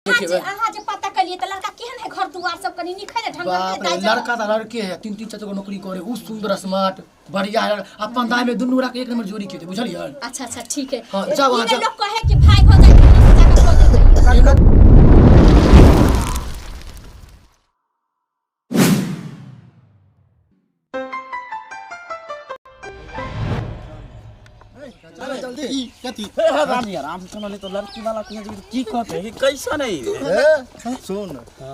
देखेबै। अहाँ जे पता कलिए त लड़का केहन है, घर दुआर सब कनी नीक है ने, ढंग बाप रे, लड़का तऽ लड़के है, तीन तीन चार गो नौकरी करे, उ सुंदर स्मार्ट बढ़िया है। अपन दाय में दुनू के एक नंबर जोड़ी के बुझलियै। अच्छा अच्छा ठीक है। हाँ, जाओ, ई अहाँ ने जाओ। लोग कहे कि भाई भौजाई के बीच जाके खोज देबै। चलो जल्दी। ई कथी राम यार, आराम से चलो, नहीं तो लड़की वाला के यहाँ की कहते कि कैसा नहीं। ए, सुन,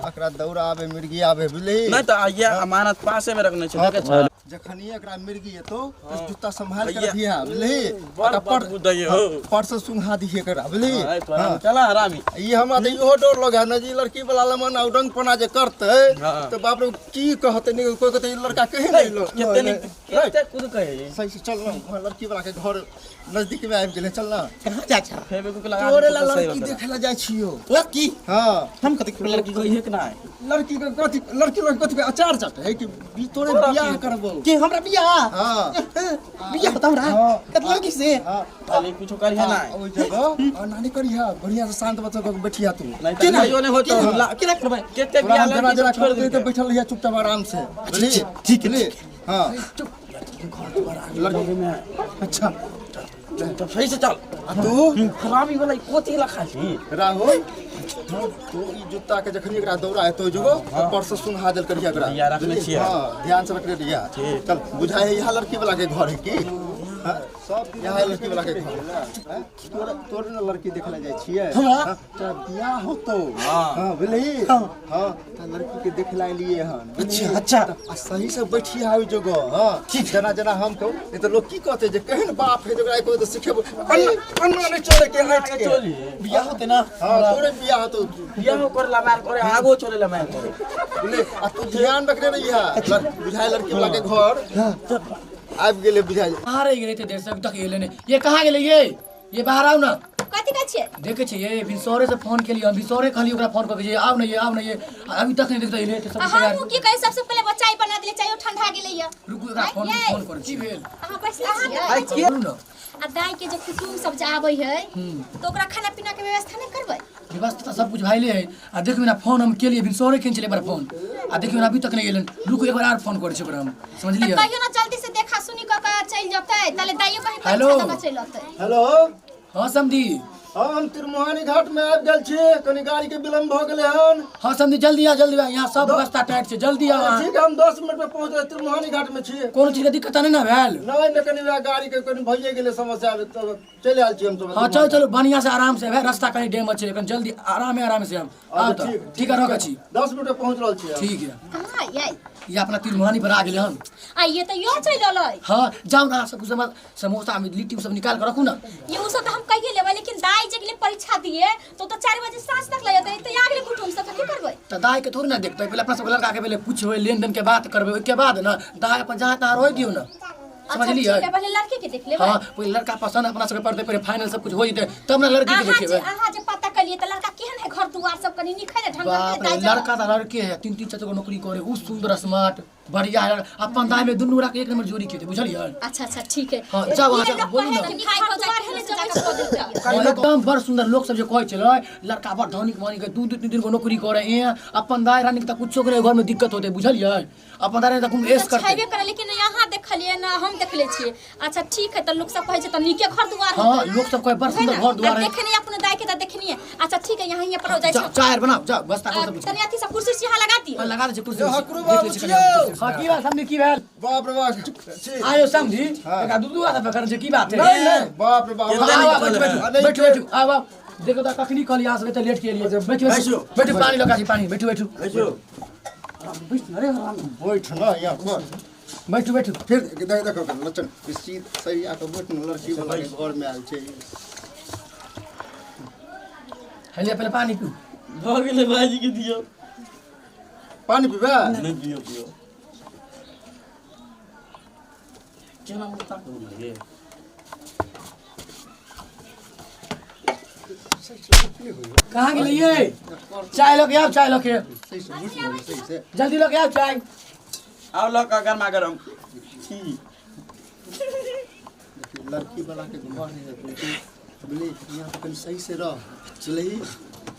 एकरा दौड़ा आबे, मिर्गी आबे, बुझली? नहीं तो ये अमानत पासे में रखने छे, देखे छे। जखन एकरा मिर्गी एतो तो जूता संभाल के भैया। रखिया, बुझली? बड़ ओकरा पर बदबू दैये हो। पर्स सुंघा दिहे एकरा, बुझली? हाँ, तो आराम चला हरामी। ई हमरा तऽ इहो डर लगे ने जे ई लड़की वाला लमन उडंगपना जे करतै हाँ। तऽ बाप रे की कहतै, नहि कोइ कहतै ई लड़का केहन है लो। केते नहीं केते कुद कहे। सही से चल ना, वहाँ लड़की वाला के घर नजदीक में आबि गेलै, चल ना। कहाँ जा छा? फेविक्विक लगा तोरे दे ला तो सही लड़की होतै। देखे ला जाइ छियो। लड़की? हाँ। हम कथी करबै लड़की? कहिए कि नहीं। लड़की के कथी, लड़की लड़की कथी के अचार चाटे है कि तोरे तोरा बियाह की? करबो। के हमरा बियाह? हाँ। बियाह होता हमरा? हाँ। कत लड़की से? हाँ। खाली कुछो करिहे नहीं। ओहि जगह और नानी करिहा, बढ़िया से शांत बच्चा के बैठिया तू। नहीं तो केना? कहियो नहीं होतो। केना? केना करबै? केते तोरा बियाह हम जेना लड़की जेना सब छोड़ करतै तऽ देलकै। बैठल रहिया चुपचाप आराम से, बुझली? ठीक है, बुझली? हाँ। लड़की में अच्छा तो सही से चल। आ तू हरामी वाला ई कोथी ला खाली। राहुल, तू ई जूता के जखनी एकरा दौड़ा हेतौ जगो पर्स सुंघा देल करिया एकरा। धिया रखने बुझली? छियै। हाँ, ध्यान से रखने रहिया। ठीक। चल, बुझाइ है यहाँ लड़की वाला के घर है की? हाँ, सब यहाँ लड़की वाला के घर है। हाँ, तोरे तोरे ने लड़की देखले जाइ छियै। हमरा? हाँ, तोरा बियाह होतौ। हाँ। हाँ, बुझली? हाँ। हाँ, तऽ लड़की के देखला एलियै हन। बुझली? अच्छा, अच्छा। आ सही से बैठिया ओहि जगह। हाँ, जेना जेना हम कहू, नहीं तऽ लोग की कहतै जे केहन बाप है जकरा कोइ तऽ सिखेबो अन्ना अन्ना नहि चले के हटि के। चली। बियाह होते ना? हाँ, तोरे बियाह होतौ। बियाह कर ला मार करे आगो चले ला मार करे। बुझली? आ तू ध्यान रखने रहिया, बुझाइ लड़की वाला के घर आबि गेलै बुझाइ। कहाँ रहि गेलै एते देर से, अभी तक एलै नहि। ये कहाँ गेलै ये? ये बाहर आउ ना। कथी कहै छियै? देखै छियै ये भिनसरे से फोन केलियै हम, भिनसरे कहलियै ओकरा फोन कऽ के जे आउ ने ये, आउ ने ये, आ अभी तक नहि देखते एलै तऽ सब आ तैयार। हमहूँ की कही, सबसे पहिले बच्चा बना देले, चाहे ठंडा गेलै या। रुकू, एकरा फोन ये। फोन करै छी। की भेल? अहाँ बैसले छियै? बोलू ना। आ दाई के जे कुटुम सब जे आबै है तऽ ओकरा खाना पीना के व्यवस्था नहि करबै? व्यवस्था सब कुछ भाइले है। आ देखियौ ना, फोन हम केलियै भिनसरे केने छलियै एक बार फोन, आ देखियौ ना अभी तक नहि एलै। रुकू, एक बार आर फोन करै छी ओकरा हम, तऽ समझलियै? कहियो ना जल्दी से देखा सुनी कऽ के चलि जेतै, ताले दाइयो कहीं हेलो। परीक्षा दऽ के चलि अतै। हेलो। हाँ समधी। हाँ, हम तिरमुहानी घाट में आबि गेल छी, कनी गाड़ी के विलम्ब भऽ गेलै हन। हाँ समधी, जल्दी आ, जल्दी आ, यहाँ सब व्यवस्था टाइट छै, जल्दी आओ अहाँ। ठीक है, हम 10 मिनट में पहुँच रहे, तिरमुहानी घाट में छी। कोनो चीज के दिक्कत तऽ नहि ने भेल? नहि नहि, कनी वएह गाड़ी के कनी भइए गेलै समस्या, तऽ चलि आयल छी हम सब। हाँ चल चलू, बढ़िया से आराम से भाई, रास्ता कहीं डैमेज छै, कनी जल्दी आरामे आराम से आब। आउ तऽ ठीक। ठीक है, रखै छी। 10 मिनट में पहुँच रहल छी हम। ठीक है। कहाँ यै? ये अपना तिरमुहानी पर आ गेलै हन। आ ये तऽ यो चलि अलै। हाँ जाउ ने, अहाँ सब कुछ समोसा में लिट्टी सब निकाल के रखू ना। ये उ सब तऽ हम कहिए लेबै, लेकिन दाई जे गेलै परीक्षा दिए तो तऽ 4 बजे साँझ तक लग जेतै, तऽ आ गेलै कुटुम सब तऽ की करबै? तऽ दाई के थोड़ी ना देखतै, पहिले अपना सब लड़का के पहिले पूछबै, लेन देन के बात करबै, ओहिके बाद ना दाई अपन जहाँ तहाँ रहि दियौ ना। अच्छा समझलियै? ठीक है, पहिले लड़की के देख लेबै। हाँ, पहिले लड़का पसंद अपना सबके पड़तै, पहिले फाइनल सब कुछ हो जेतै तब ना लड़की के अहाँ जे देखेबै। अहाँ जे पता कलिए तऽ लड़का केहन है, घर दुआर सब कनी नीक है ने, ढंग बाप के रे, दाई लड़का तऽ लड़के है, तीन तीन चार गो नौकरी करे, उ सुंदर स्मार्ट बढ़िया है। अपन दाय में दुनू के एक नंबर जोड़ी के बुझलियै? अच्छा अच्छा ठीक है। हाँ, जाओ, ई अहाँ जाओ, लोग बोलू कहे ना। कि भाई भौजाई के जाके खोज देतै। हाँ, एकदम बड़ सुंदर। लोग सब जे कहै छलै लड़का बड़ धनिक मनिक है, दू दू तीन तीन गो नौकरी करे, ए अपन दाय रानी के तऽ कुछो के घर में दिक्कत होतै, बुझलियै? अपन दाय रानी तऽ खूब ऐश करतै। छेबे करे, लेकिन यहाँ देखलिए ना हम देखले छियै। अच्छा ठीक है, तऽ लोग सब कहै छै तऽ नीके घर दुआर हाँ, होतै। लोग सब कहै बड़ है सुंदर ना? घर दुआर आ है। देखने अपने दाई के तऽ देखनिए। अच्छा ठीक है, यहाँ यहाँ पर हो जाइ जा, छै। चाय आर बनाओ, जाओ, बस्ता को सब कुछ। तनी अथी सब कुर्सी उर्सी यहाँ लगा दियौ। हाँ, लगा दे छै कुर्सी। यो, उर्सी। हकरू देख लै बाबू छै कनी छियौ। कुर्सी। हाँ, की बात समझी, की भेल? बाप रे बाप, छी। आयो समझी, हाँ। एकरा दू दू हाथ पकड़ छै, की बात है? नहीं नहीं, बाप रे बाप। केते आओ, आओ, निकल बैठू है? बैठू नहीं, बैठू बैठू, आओ आओ। देखो तऽ कखनी कहलियै अहाँ सब एते लेट केलियै। बैठू बैठू बैसू। बैठू, पानी लगा छी, पानी, बैठू बैठू। बैसू। बैठ ना यहाँ पर। बैठू बैठू। फिर देख देखो लक्षण सीध सही आके बैठ न, लड़की वाला के घर में आयल छै। हेलिए पहिले पानी पीऊ। भऽ गेलै भाईजी के दियौ। पानी पीबे? नहीं पियो पियो। केना मुता करू ये? कहाँ गेलै ये? चाय लऽ के आउ, चाय लऽ के सही से बैठ न, सही से जल्दी लऽ के आउ चाय। आउ लऽ कऽ गरमा गरम। छी। लड़की वाला के घर है, बुझली? यहाँ पर कनी सही से रह, बुझलही?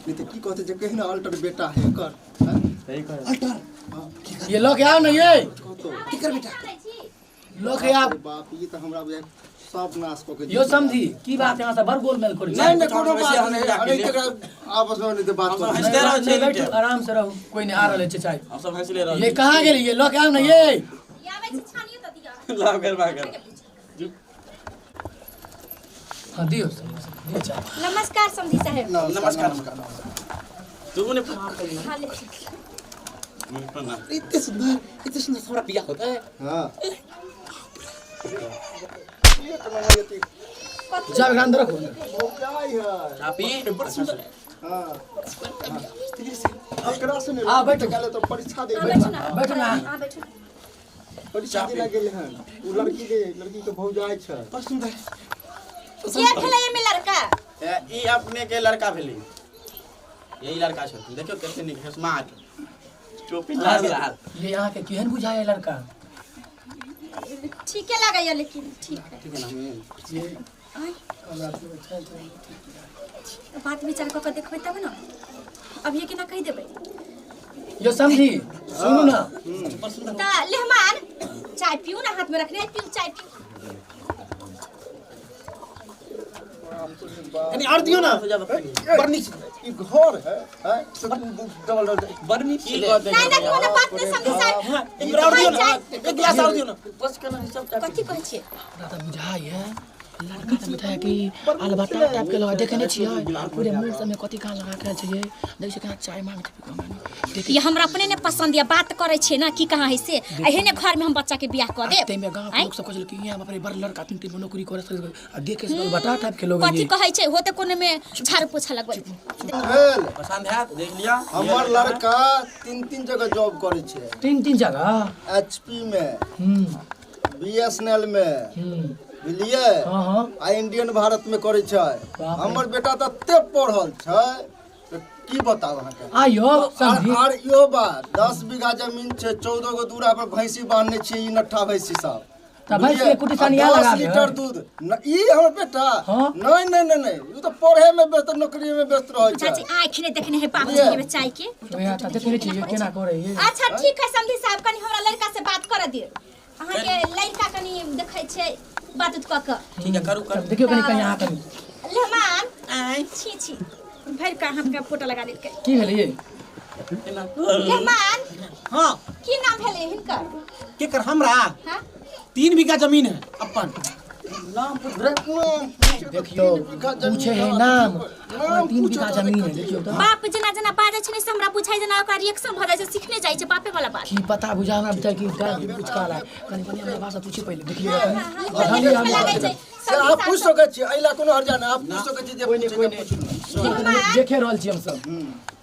नहीं तो की कहते जे कहीं ना अल्टर बेटा है एकर। सही कहे अल्टर ये लो के आओ ना ये की कर बेटा लो के आओ। बाप ई त हमरा बुझाय सब नाश क के यो समझी की बात यहाँ से बड़ गोलमेल करै नहीं नहीं कोनो बात नहीं। अरे एकरा आपस में नहीं तो बात हम सब कर। हंसते रहो नहीं, बैठू आराम से रहू कोई नहीं आ रहल छै चाय। हम सब हंसले रहो। ये कहाँ गेली ये लो के आओ ना ये ये आबै छै छानियो त दिअ। लाव गरमा कर। हां दियो दियो चाय। नमस्कार समधी साहेब। नमस्कार नमस्कार। तू ने प्रणाम कर। हां ले। प्रणाम। इतने सुंदर हमरा बियाह होता है। हां जा एकरा अंदर रखो। चापी बड़ सुंदर है। हां एकरा से नहीं हां बैठ गेले तो परीक्षा दे। बैठ ना बैठ ना। हां बैठ। परीक्षा दे गेल हन उ लड़की के लड़की के भौजाई छै। बड़ सुंदर के भेलै एमे लड़का? ई अपने के लड़का भेलै। यही लड़का छै देखियो कैसे निक है स्मार्ट टोपी लाल लाल। ये यहाँ के केहन बुझाय लड़का? ठीके लागैया लेकिन ठीक है। ठीक है ना ये हमरा बात विचार क के देखबै तब ना। अब ये केना कहि देबै? यो समझी सुनू ना। त लेहमान चाय पीऊ ना हाथ में रखने पीऊ चाय पीऊ। कनी और दियो ना। बड़ नीक ई घर है हैं डबल डबल बड़ नीक की कहते नहीं नहीं कोनो बात नहीं समझी साहब। एक और दियो ना एक गिलास और दियो ना। बस कना हिसाब कथि कहै छियै? हमरा त बुझाय है लड़का त बुझाय कि अलबटा टाइप के लगा देखने छियै पूरे मुंह सब में कथि कहां लगा के छियै देखै छियै कहां चाय मांग छै पिको। ये हमरा अपने ने पसंद या बात करै छियै ना की कहां है से एहने घर में हम बच्चा के बियाह क देब। ते में गांव के लोग सब कहल कि यहां बाप रे बड़ लड़का तीन तीन नौकरी करे से आ देखे से अलबटा टाइप के लोग। कथि कहै छै होते कोने में झाड़ू पोछा लगबै। भेल पसंद है देख लिया। हमर लड़का तीन तीन जगह जॉब करै छै। तीन तीन जगह? एचपी में, बीएसएनएल में, बुझलियै हां हां आ इंडियन भारत में करै छै। हमर बेटा त एते पढ़ल छै की बताब अहाँके। आयो समझी आर इहो बात 10 बीघा जमीन छै 14 गो दूरा पर भैंसी बांधने छियै ई नट्ठा भैंसी सब। त भैंस के कुटी सानिया लगा 10 लीटर दूध ई हमर बेटा नहीं नहीं नहीं नहीं ई त पढ़े में व्यस्त नौकरी में व्यस्त रहै छै। चाची आँखि नहीं देखने है बाप जी के चाय के। भैया त देखने छियै केना करे ये। अच्छा ठीक है समधी साहब कनी हमरा लड़का से बात कर दियो। अहाँ के लड़का कनी देखै छै बात उत क के। ठीक है करू करू देखियो कनी कहीं अहाँ कनी लेहमान छी छी भर का हम के फोटो लगा देलकै। की भेलै ये? लेहमान हां की नाम भेलै हिनकर? केकर हमरा? हां 3 बीघा जमीन है अपन। नाम पूछ रे देखियो पूछे है नाम 3 बीघा जमीन है देखियो त बाप जना जना बाजै छै ने से हमरा बुझाइ जना ओकरा रिएक्शन भ जाइ छै सीखने जाइ छै बापे वाला बात। की पता बुझा हमरा बुझाइ कि कुछ काला कनी कनी हमरा भाषा पूछे पहिले देखियो से आप पूछ सकै छी एला कोनो हर्जा ना आप पूछ सकै छी जे कोई नहीं देखे रहल छी हम सब।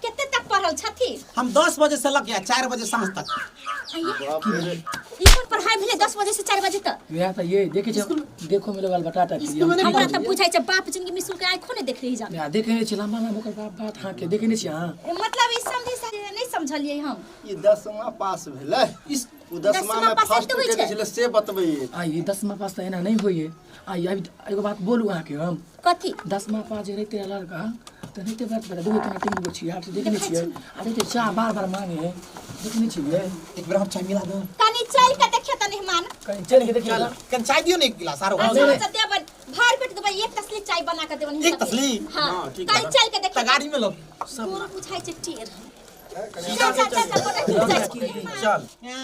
कते तक पढ़ल छथि? हम 10 बजे से लग गया 4 बजे सांझ तक। ई कोन पढ़ाई भेलै 10 बजे से 4 बजे तक? वह त ये देखे छी देखो मिले वाला बटाटा छी हमरा त बुझाइ छै बाप जिंदगी में स्कूल के आंखो ने देख रही जा। या देखे नै छी लंबा लंबा ओकर बाप बात हां के देखे नै छी। हां मतलब ई समझी से नहीं समझलियै हम। ई 10वां पास भेलै इस उ 10वां में फर्स्ट केने छलै से बतबै। आ ई 10वां पास त एना नहीं होइए। आ एगो बात बोलू अहाँ के हम। कथी? 10वां पास जे रहते लड़का त नहीं ते बात बता देखो केना तीन गो छी हाथ देखे नै छियै आ देखते चाह बार बार मांगे है देखे नै छियै। एक बेर हम चाय मिला दो कनी चल के देखियो त मेहमान। कनी चल के देखियो कनी चाय दियो ने एक गिलास आरो। अच्छा देबन भर पेट देबै एक तसली चाय बना के देबन। एक तसली? हां कनी चल के देखियो त गाड़ी में लो सब बुझाइ छै टेर। चल चल चल चल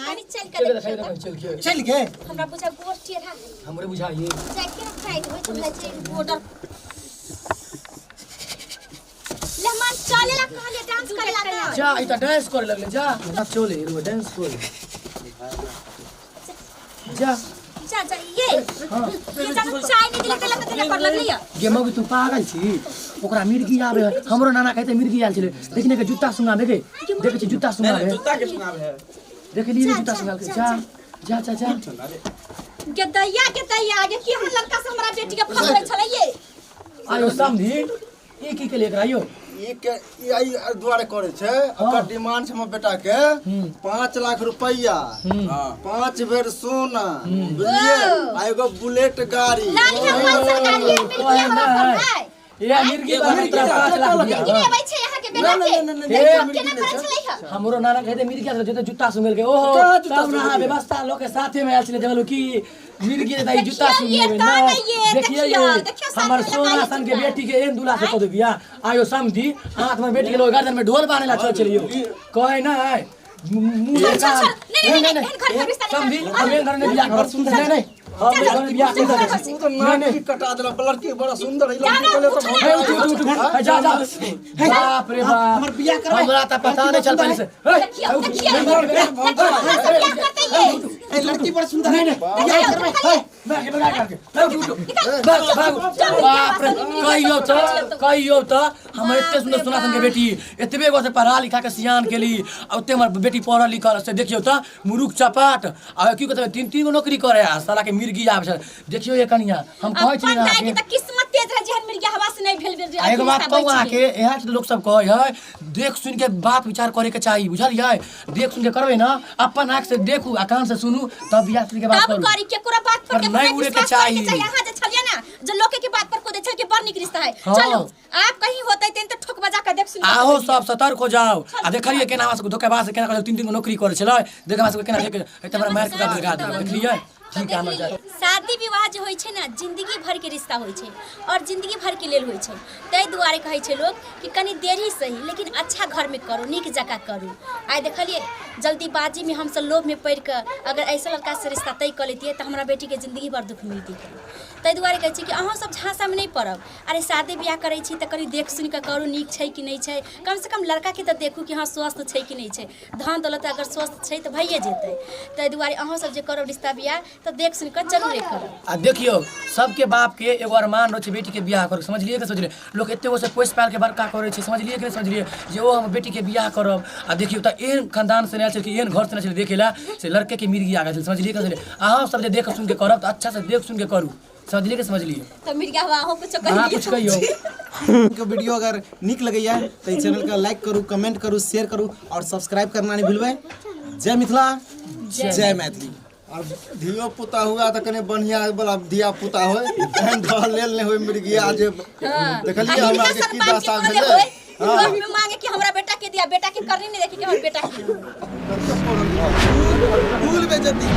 कनी चल के देखियो चल के हमरा बुझा गोर टेर है हमरे बुझाइए चाय के टाइट होय छै छै बॉर्डर। लेहमान चलेला कहलिए डांस करेला ना जा ई त डांस करे लगले जा ना चले रो डांस करे जा जा जा ये ये जा चाय नहीं दिले तेला तेला कर लगली गे मग तू पागल छी ओकरा मिर्गी आबे हमरो नाना कहते मिर्गी आयल छले देखने के जूता सुंगाबे के देखे छी जूता सुंगाबे जूता के सुंगाबे है देख लिए जूता सुंगाल के जा जा जा जा के दैया गे की हम लड़का से हमरा बेटी के फसबै छलै ये। आयो समझी ई की के लेकर आयो? ई के ई आई दुआरे करे छै ओकर डिमांड छै हमर बेटा के 5 लाख रुपैया 5 बेर सोना बुझलियै आ एगो बुलेट गाड़ी। ये मिर्गी बा तोरा 5 लाख मिर्गी दिया। नहि अबै छै अहाँके बेटा ना, के ना, ना, ना, देखियौ ना, केना करै छलै हँ। हमरो नाना कहते मिर्गी आयल छलै, जूता सुंघल के ओहो कहाँ जूता तब ना सुंघल? व्यवस्था लोग के साथे में आयल छलै देखलु कि मिर्गी दाई जूता देखियौ सुंघ ये लेबै तऽ ना नहि ये, देखिए देखियौ, ये देखियौ साथ हमर में सोना लगाइए सन के जूता। बेटी के एहन दूल्हा से कऽ दे बियाह आयो समधी हाथ में बेटी के लोग गर्दन में ढोल बांधे ला चल चलियो कहे ना मुंह चल, चल, चल। नहीं, नहीं, नहीं, एहन घर में रिश्ता नहीं समधी करब। हम एहन घर में बियाह कर नहीं नहीं हम एहन घर में बियाह नहीं कर तू तो नाक भी कटा देला, लड़की बड़ा सुंदर है, लड़की पहले तो हे, उठ उठ उठ उठ जा जा, बाप रे बाप, हमर बियाह करबै। हमरा त पता नहीं चल पहिले से। हे, देखियौ, उठ, देखियौ, उठ, उठ, देखियौ, हमरा से बियाह करतै ये। ए, लड़की बड़ सुंदर है। देखियौ, देखियौ। भाग, भाग, भाग, भाग, उठ, उठ, भाग, भाग, बाप रे, कहियौ त, कहियौ त हमर एते सुंदर सोना सन के बेटी एतबे गो से पढ़ा लिखा के सियान केली आ ओते हमर बेटी पढ़ल लिखल से देखियौ त मुरुख चपाट आ की कहते तीन तीन गो नौकरी करे आ साला के मिर्गी आबै छै। देखियौ ये कनिया, हम कहै छी अपन दाइ के अहाँके तऽ किस्मत तेज रहे जेहन मिर्गिया हवा से नहि भेल आ एगो बात कहू अहाँके, इएह तऽ लोक सब कहै है देख सुनि के बात विचार करे के चाही, बुझलियै? देख सुनि के करबै ना, अपन आँख से देखू आ कान से सुनू तब बियाह के बात तब करू। करी केकरो बात पर पर केकरो नहीं उड़े के विश्वास करे चाही। के चाही। अहाँ जे छलियै ना जे लोके के बात पर कूदै छल कि बड़ नीक रिश्ता है। हाँ। चलू आप कहीं होतै तेन तऽ ठोक बजा के देख सुनि के आहो करियै। सब सतर्क हो जाओ। आ देखलियै केना हमरा सबके धोखेबाज केना कहलक तीन तीन गो नौकरी करै छलै, देख हमरा सबके केना देख तऽ हमरा मारि के लगा देलक। देखलियै ठीक है हमर जाय। शादी विवाह जे होइ छै ने जिंदगी भर के रिश्ता होइ छै और जिंदगी भर के लेल होइ छै, ताहि दुआरे कहै छै लोक कि कनि देरी सही लेकिन अच्छा घरमे करू, नीक जकाँ करू। आइ देखलियै जल्दीबाजीमे हमसब लोभमे पड़ि कऽ अगर ऐसा लड़कासँ रिश्ता तय कऽ लैतियै तऽ हमरा बेटीके जिंदगी भर दुःख मिलती। ताहि दुआरे कहै छी कि अहूँ सब झाँसामे नहि पड़ब। अरे शादी बियाह करै छी तऽ कनि देख सुनि कऽ करू, नीक छै कि नहि छै, कमसँ कम लड़काके तऽ देखू कि हँ स्वस्थ छै कि नहि छै। धन दौलत अगर स्वस्थ छै तऽ भइए जेतै। ताहि दुआरे अहूँ सब जे करब रिश्ता बियाह तऽ देख सुनि कऽ जरूरे करब। आ देखियौ सबके बाप के एगो अरमान रहै छै बेटी के बियाह करब, समझलियै कि समझलियै? लोक एते गो से पोसि पालि के बड़का करै छै, समझलियै कि नहि समझलियै जे ओ हम बेटी के बियाह करब। आ देखियौ तऽ एहन खानदान से नहि आयल छै कि एहन घर से नहि छलै देखै लए से लड़के के मिर्गी आ गेल छलै, समझलियै कि समझलियै? अहाँ सब जे देख सुनि के करब तऽ अच्छा से देख सुनि के करू, समझलियै कि समझलियै? तऽ मिर्गिया हवा अहूँ कुछो अहाँ कहियौ। कुछ कहियौ। के वीडियो अगर नीक लगैया तो इस चैनल का लाइक करू, कमेंट करू, शेयर करू और सब्सक्राइब करना नहीं भूलबै। जय मिथिला, जय मैथिली। और धियो पुता हुआ तऽ कने बढ़िया वाला धिया पुता होय, एहन ढह लेल नहि होय मिर्गिया जे देखलियै आ हमरा हिनका के सन की बाप के दशा कोनो भेलै। होय, हाँ। लोभ में मांगे कि हमरा बेटा के दिया, बेटा के करनी नहीं देखी कि हमर बेटा के। कते पढ़ल भूल बेइज्जती।